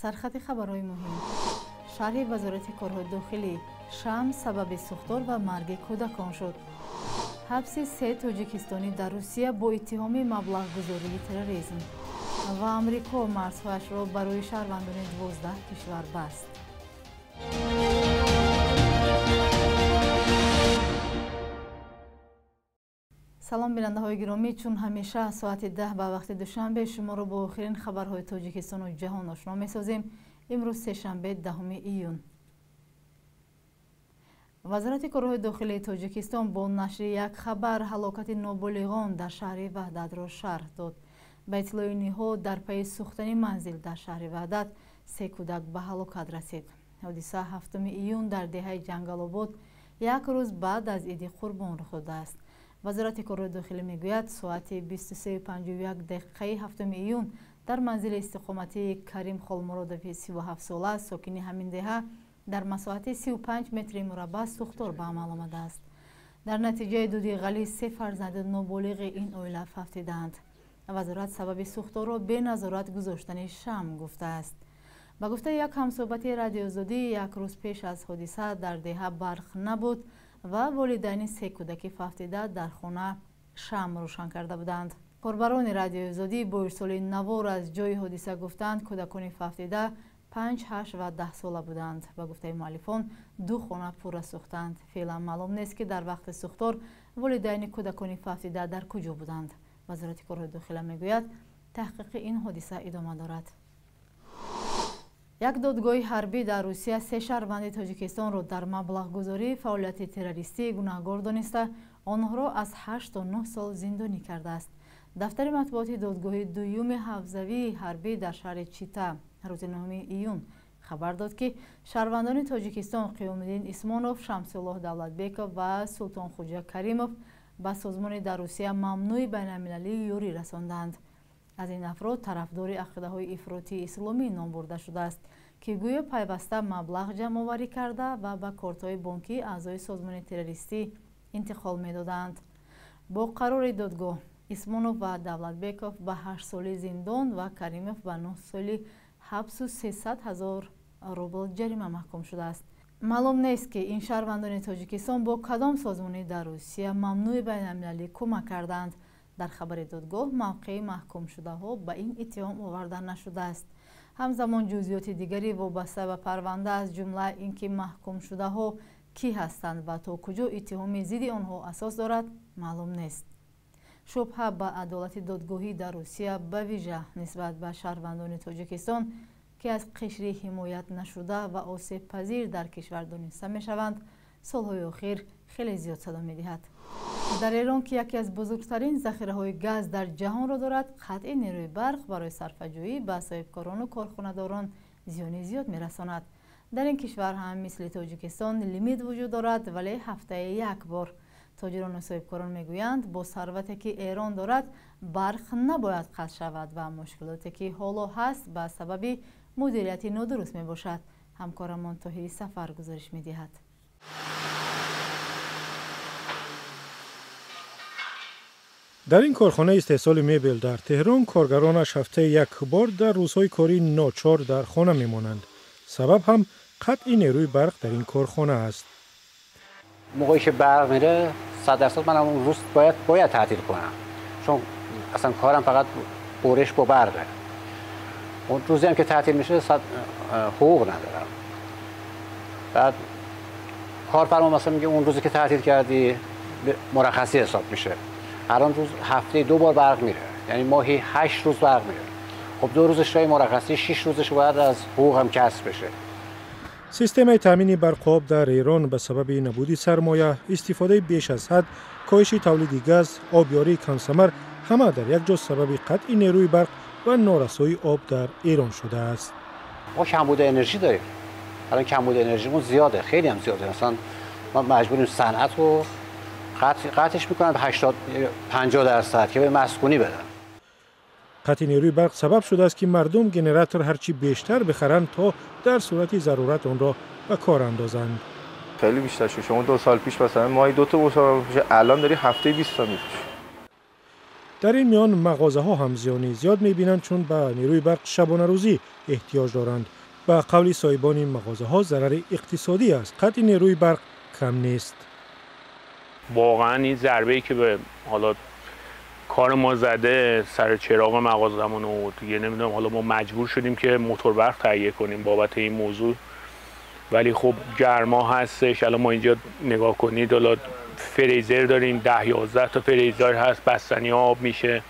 Сархати хабарҳои муҳим. Шарҳи Вазорати корҳои дохилӣ. Шам сабаби сӯхтор ва марги кӯдакон шуд. Ҳабси се тоҷикистонӣ дар Русия бо иттиҳоми маблағгузории терроризм. Ва Амрико марзҳояшро барои шаҳрвандони 12 кишвар баст. Салом бинандаҳои гиромӣ, чун ҳамеша соати 10 ба вақти душанбе шуморо бо охирин хабарҳои Тоҷикистону ҷаҳон ошно месозем. Имрӯз сешанбе 10 июн. Вазорати корҳои дохилии Тоҷикистон бо нашри як хабар ҳалокати ноболиғон дар шаҳри Ваҳдатро шарҳ дод. Ба иттилои ниҳод, дар пайи сӯхтани манзил дар шаҳри Ваҳдат се кӯдак ба ҳалокат расид. Ҳодиса 7 июн дар деҳаи Ҷангалобод як рӯз баъд аз Иди Қурбон рух додааст. Вазорати корҳои дохилӣ мегӯяд, соати 23:51 дақиқаи 7 июн дар манзили истиқоматии Карим Холмуродови 37-сола, сокини ҳамин деҳа, дар масоҳати 35 метри мураббаъ сӯхтор ба амал омадааст. Дар натиҷаи дуди ғализ се фарзанди ноболиғи ин оила фавтидаанд. Вазорат сабаби сӯхторро беназорат гузоштани шам гуфтааст. Ба гуфтаи як ҳамсӯҳбати Радиоозодӣ, як рӯз пеш аз ҳодиса дар деҳа барқ набуд ва волидайни се кӯдаки фавтида дар хона шам рӯшан карда буданд. Корбарони Радиоозодӣ бо ирсоли навор аз ҷои ҳодиса гуфтанд, кӯдакони фавтида 5, 8 ва 10 сола буданд. Ба гуфтаи муаллифон, ду хона пурра сӯхтанд. Феълан маълум нест, ки дар вақти сӯхтор волидайни кӯдакони фавтида дар куҷо буданд. Вазорати корҳои дохила мегӯяд, таҳқиқи ин ҳодиса идома дорад. Як додгоҳи ҳарбӣ дар Русия се шаҳрванди Тоҷикистонро дар маблағгузории фаъолияти террористӣ гунаҳгор дониста, онҳоро аз 8 то 9 сол зиндонӣ кардааст. Дафтари матбуоти додгоҳи дуюми ҳавзавии ҳарбӣ дар шаҳри Чита рӯзи 9 июн хабар дод, ки шаҳрвандони Тоҷикистон Қиёмиддин Исмонов, Шамсуллоҳ Давлатбеков ва Султонхуҷа Каримов ба созмони дар Русия мамнӯи байналмилалӣ ёрӣ расонданд. Аз ин афрод тарафдори ақидаҳои ифротии исломӣ ном бурда шудааст, ки гӯё пайваста маблағ ҷамъоварӣ карда ва ба кортҳои бонкии аъзои созмони террористӣ интиқол медоданд. Бо қарори додгоҳ Исмонов ва Давлатбеков ба 8 соли зиндон ва Каримов ба 9 соли ҳабсу 300 000 рубл ҷарима маҳкум шудааст. Маълум нест, ки ин шаҳрвандони Тоҷикистон бо кадом созмони дар Русия мамнӯи байналмилалӣ кӯмак карданд. Дар хабари додгоҳ мавқеи маҳкумшудаҳо ба ин иттиҳом оварда нашудааст. Ҳамзамон ҷузъиёти дигари вобаста ба парванда, аз ҷумла ин ки маҳкумшудаҳо кӣ ҳастанд ва то куҷо иттиҳоми зидди онҳо асос дорад, маълум нест. Шубҳа ба адолати додгоҳӣ дар Русия ба вижа нисбат ба шаҳрвандони Тоҷикистон, ки аз қишри ҳимоят нашуда ва осебпазир дар кишвар дониста мешаванд, солҳои охир хеле зиёд садо медиҳад. Дар Эрон, ки яке аз бузургтарин захираҳои газ дар ҷаҳонро дорад, қатъи нерӯи барқ барои сарфаҷӯӣ ба соҳибкорону корхонадорон зиёни зиёд мерасонад. Дар ин кишвар ҳам мисли Тоҷикистон лимит вуҷуд дорад, вале ҳафтаи як бор. Тоҷирону соҳибкорон мегӯянд, бо сарвате ки Эрон дорад, барқ набояд қатъ шавад ва мушкилоте ки ҳоло ҳаст ба сабаби мудирияти нодуруст мебошад. Ҳамкорамон Тоҳири Сафар гузориш медиҳад. Дар ин корхонаи истеҳсоли мебел дар Теҳрон коргаронаш ҳафтаи як бор дар рӯзҳои корӣ ночор дар хона мемонанд. Сабаб ҳам қатъи нерӯи барқ дар ин корхона аст. موقعی که برق میره 100% من اون روز باید تعطیل کنم، چون اصلا کارم فقط برش با برقه. اون روزی هم که تعطیل میشه حقوق ندارم. بعد کارفرما مثلا میگه اون روزی که تعطیل کردی مرخصی حساب میشه. الان روز هفته 2 بار برق میره، یعنی ماهی 8 روز برق میره. خب 2 روزش رای مرخصی، 6 روزش باید از حقوقم کسب بشه. Системаи таъмини барқу об дар Эрон ба сабаби набуди сармоя, истифодаи беш аз ҳад, коҳиши тавлиди газ, обёрии камсамар ҳама дар як ҷо сабаби қатъи нерӯи барқ ва норасоии об дар Эрон шудааст. ما کمبود انرژی داریم. الان کمبود انرژیمون زیاده، خیلی هم زیاده. مثلا ما مجبوریم صنعت رو قطعش میکنن 80 50% که به مسکونی بدن. Қатъи нерӯи барқ сабаб шудааст, ки мардум генератор ҳарчи бештар бихаранд, то дар сурати зарурат онро ба кор андозанд. خیلی بیشتر شد. شما 2 سال پیش مثلا ماهی 2 تا بشقاب می‌فروشی، الان داری هفته 20 تا می‌فروشی. Дар ин миён мағозаҳо ҳам зиёни зиёд мебинанд, чун ба нерӯи барқ шабонарӯзӣ эҳтиёҷ доранд. Ба қавли соҳибони мағозаҳо зарари иқтисодӣ аз қатъи нерӯи барқ кам нест. واقعا این ضربه‌ای که به حالا کار ما زده سر چراغ مغازمون و دیگه نمیدونم، حالا ما مجبور شدیم که موتور برق تهیه کنیم بابت این موضوع، ولی خب گرما هستش. الان ما اینجا نگاه کنید حالا فریزر داریم، 10-11 تا فریزر هست، بستنی آب میشه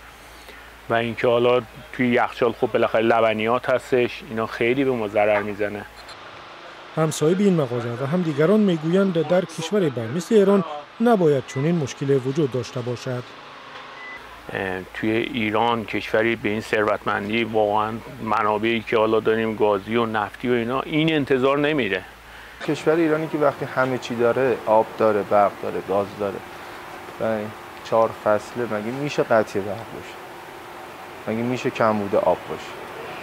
و اینکه حالا توی یخچال خب بالاخره لبنیات هستش، اینا خیلی به ما ضرر میزنه. هم صاحب این مغازه و هم دیگران میگویند در کشور به مثل ایران نباید چنین مشکل وجود داشته باشد. توی ایران کشوری به این ثروتمندی، واقعا منابعی که حالا داریم گازی و نفتی و اینا، این انتظار نمیره. کشور ایرانی که وقتی همه چی داره، آب داره، برق داره، گاز داره و 4 فصله، مگه میشه قطعی برق باشه؟ مگه میشه کمبود آب باشه؟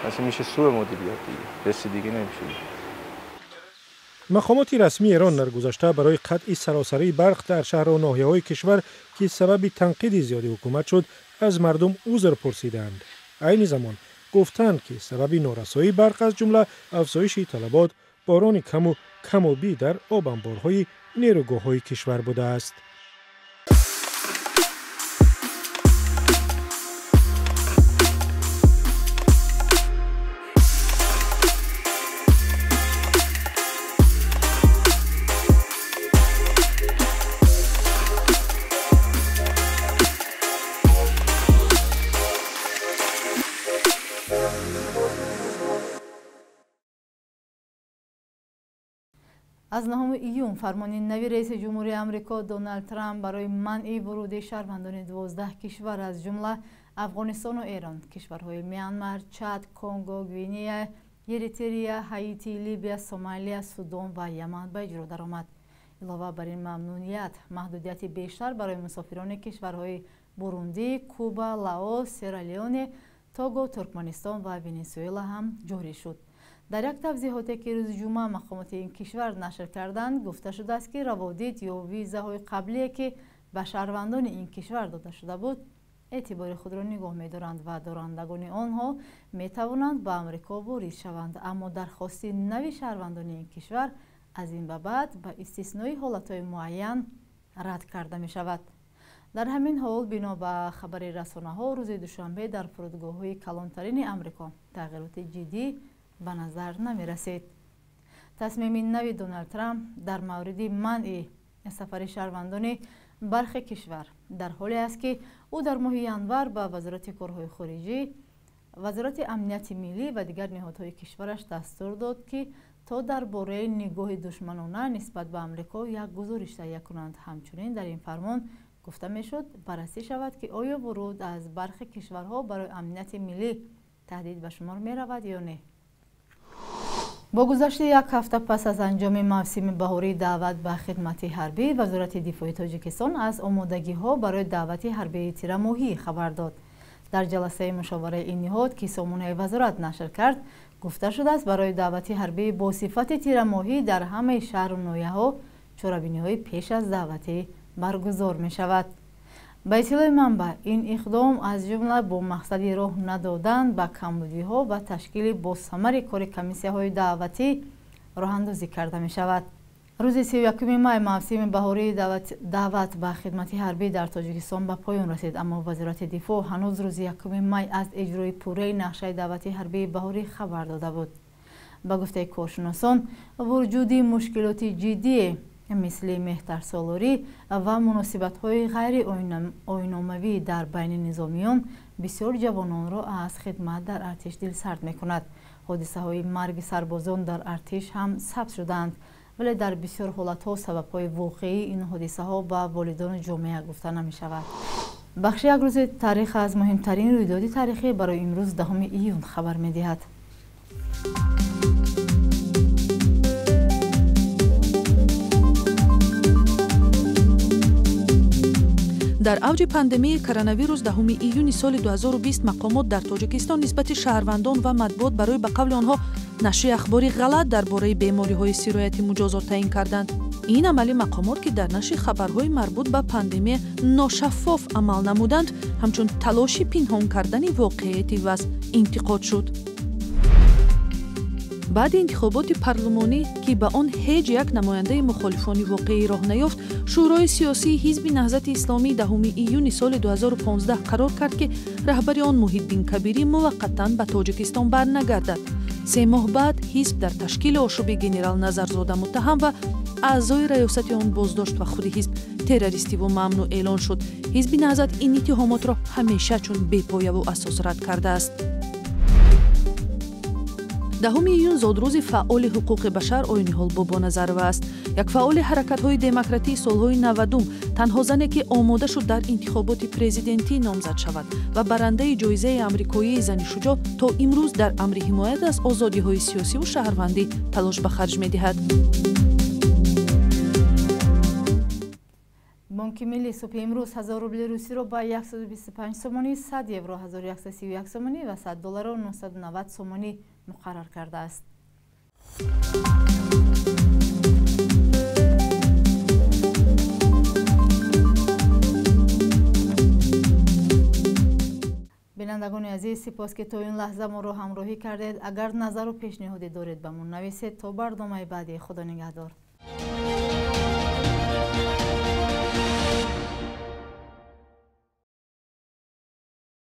اصلا میشه سوء مدیریت دیگه، رسیدگی نمیشه. مقامات رسمی ایران در گذشته برای قطع سراسری برق در شهر و ناحیه‌های کشور که سبب تنقید زیادی حکومت شد، از مردم عذر پرسیدند. عین زمان گفتند که سبب نارسایی برق از جمله افزایش طلبات، باران کم و کمابی در آب انبارهای نیروگاه‌های کشور بوده است. Аз 9 июн фармони нави раиси ҷумҳурии Амрико Доналд Трамп барои манъи вуруди шаҳрвандони 12 кишвар аз ҷумла Афғонистону Эрон, кишварҳои Мянмар, Чад, Конго, Гвинея, Еритерия, Ҳаити, Либия, Сомалия, Судон ва Яман ба иҷро даромад. Илова бар ин мамнуният, маҳдудияти бештар барои мусофирони кишварҳои Бурундӣ, Куба, Лаос, Сера-Леоне, Того, Туркманистон ва Венесуэла ҳам ҷорӣ шуд. Дар як тавзеҳоте ки рӯзи ҷумъа мақомоти ин кишвар нашр карданд, гуфта шудааст, ки раводид ё визаҳои қаблие ки ба шаҳрвандони ин кишвар дода шуда буд, эътибори худро нигоҳ медоранд ва дорандагони онҳо метавонанд ба Амрико ворид шаванд, аммо дархости нави шаҳрвандони ин кишвар аз ин ба баъд ба истиснои ҳолатҳои муайян рад карда мешавад. Дар ҳамин ҳол, бино ба хабари расонаҳо, рӯзи душанбе дар фурудгоҳҳои калонтарини Амрико тағйироти ҷиддӣ ба назар намерасид. Тасмими нави Доналд Трамп дар мавриди манъи сафари шаҳрвандони бархе кишвар дар ҳоле аст, ки ӯ дар моҳи январ ба Вазорати корҳои хориҷӣ, Вазорати амнияти миллӣ ва дигар ниҳодҳои кишвараш дастур дод, ки то дар бораи нигоҳи душманона нисбат ба Амрико як гузориш таҳия кунанд. Ҳамчунин дар ин фармон гуфта мешуд, баррасӣ шавад, ки оё вуруд аз бархе кишварҳо барои амнияти миллӣ таҳдид ба шумор меравад ё не. Бо гузашти як ҳафта пас аз анҷоми мавсими баҳории даъват ба хидмати ҳарбӣ, Вазорати дифои Тоҷикистон аз омодагиҳо барои даъвати ҳарбии тирамоҳӣ хабар дод. Дар ҷаласаи мушовараи ин ниҳод, ки сомонаи вазорат нашр кард, гуфта шудааст, барои даъвати ҳарбӣ бо сифати тирамоҳӣ дар ҳамаи шаҳру ноҳияҳо чорабиниҳои пеш аз даъватӣ баргузор мешавад. Ба иттилои манбаъ, ин иқдом аз ҷумла бо мақсади роҳ надодан ба камбудиҳо ва ташкили босамари кори комиссияҳои даъватӣ роҳандозӣ карда мешавад. Рӯзи 31 май мавсими баҳории даъват ба хидмати ҳарбӣ дар Тоҷикистон ба поён расид, аммо Вазорати дифоъ ҳанӯз рӯзи 1 май аз иҷрои пурраи нақшаи даъвати ҳарбии баҳорӣ хабар дода буд. Ба гуфтаи коршиносон, вуҷуди мушкилоти ҷиддие мисли меҳтарсолорӣ ва муносибатҳои ғайриоиномавӣ дар байни низомиён бисёр ҷавононро аз хидмат дар артиш дилсард мекунад. Ҳодисаҳои марги сарбозон дар артиш ҳам сабт шудаанд, вале дар бисёр ҳолатҳо сабабҳои воқеии ин ҳодисаҳо ба волидону ҷомеа гуфта намешавад. Бахши як рӯзи таърих аз муҳимтарин рӯйдоди таърихӣ барои имрӯз 10 июн хабар медиҳад. Дар авҷи пандемияи коронавирус 10 июни соли 2020 мақомот дар Тоҷикистон нисбати шаҳрвандон ва матбуот барои ба қавли онҳо нашри ахбори ғалат дар бораи бемориҳои сироятӣ муҷозот таъин карданд. Ин амали мақомот, ки дар нашри хабарҳои марбут ба пандемия ношаффоф амал намуданд, Ҳамчун талоши пинҳон кардани воқеияти вазъ интиқод шуд. Баъди интихоботи парлумонӣ, ки ба он ҳеҷ як намояндаи мухолифони воқеӣ роҳ наёфт, Шӯрои сиёсии Ҳизби Наҳзати Исломӣ 10 июни соли 2015 қарор кард, ки раҳбари он Муҳиддин Кабирӣ муваққатан ба Тоҷикистон барнагардад. 3 моҳ баъд ҳизб дар ташкили ошӯби генерал Назарзода муттаҳам ва аъзои раёсати он боздошт ва худи ҳизб террористиву мамнӯъ эълон шуд. Ҳизби Наҳзат ин иттиҳомотро ҳамеша чун бепояву асос рад кардааст. 10 июн зодрӯзи фаъоли ҳуқуқи башар Оиниҳол Бобоназарова аст. Як фаъоли ҳаракатҳои демократии солҳои 90, танҳо зане, ки омода шуд дар интихоботи президентӣ номзад шавад ва барандаи ҷоизаи амрикоии зани шуҷоъ, то имрӯз дар амри ҳимоят аз озодиҳои сиёсиву шаҳрвандӣ талош ба харҷ медиҳад. Бонки Миллӣ субҳи имрӯз 1000 рубли русиро ба 125 сомонӣ, 100 евро 1131 сомонӣ ва 100 долларро 990 сомонӣ муқаррар кардааст. Бинандагони азиз, сипос, ки то ин лаҳза моро ҳамроҳӣ кардед. Агар назару пешниҳоде доред, ба мо нависед. То барномаи баъдӣ, Худо нигаҳдор.